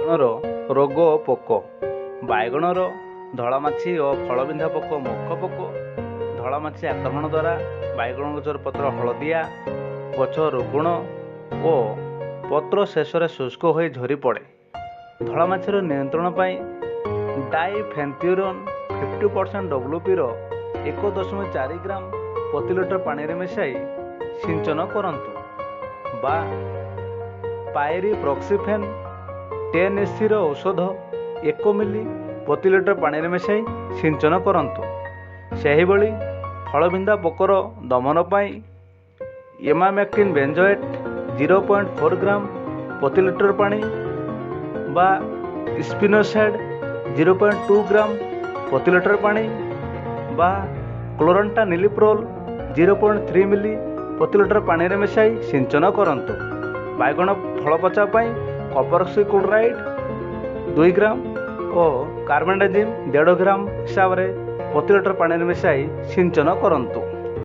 ବାଇଗଣର ରୋଗ ଓ ପୋକ। ବାଇଗଣର ଧଳାମାଛି ଓ ଫଳବିନ୍ଧା ପୋକ ମୁଖ ପୋକ। ଧଳାମାଛି ଆକ୍ରମଣ ଦ୍ୱାରା ବାଇଗଣ ଗଛର ପତ୍ର ହଳଦିଆ, ଗଛ ରୁଗ୍ଣ ଓ ପତ୍ର ଶେଷରେ ଶୁଷ୍କ ହୋଇ ଝରି ପଡ଼େ। ଧଳାମାଛିର ନିୟନ୍ତ୍ରଣ ପାଇଁ ଡାଇଫେନ୍ଥ୍ୟୁରନ୍ 50% ଡବ୍ଲ୍ୟୁପିର 1.4 ଗ୍ରାମ ପ୍ରତି ଲିଟର ପାଣିରେ ମିଶାଇ ସିଞ୍ଚନ କରନ୍ତୁ ବା ପାଇରିପ୍ରକ୍ସିଫେନ୍ 10 ଏସିର ଔଷଧ 1 ମିଲି ପ୍ରତି ଲିଟର ପାଣିରେ ମିଶାଇ ସିଞ୍ଚନ କରନ୍ତୁ। ସେହିଭଳି ଫଳବିନ୍ଧା ପୋକର ଦମନ ପାଇଁ ଏମାମେକ୍ଟିନ୍ ବେଞ୍ଜୋଏଟ୍ 0.4 ଗ୍ରାମ ପ୍ରତି ଲିଟର ପାଣି ବା ସ୍ପିନୋସାଡ୍ 0.2 ଗ୍ରାମ ପ୍ରତି ଲିଟର ପାଣି ବା କ୍ଲୋରାଣ୍ଟାନିଲିପ୍ରୋଲ୍ 0.3 ମିଲି ପ୍ରତି ଲିଟର ପାଣିରେ ମିଶାଇ ସିଞ୍ଚନ କରନ୍ତୁ। ବାଇଗଣ ଫଳ ପଚା ପାଇଁ କପର କ୍ଲୋରାଇଡ଼୍ 2 ଗ୍ରାମ ଓ କାର୍ବନଡାଜିମ୍ 1.5 ଗ୍ରାମ ହିସାବରେ ପ୍ରତି ଲିଟର ପାଣିରେ ମିଶାଇ ସିଞ୍ଚନ କରନ୍ତୁ।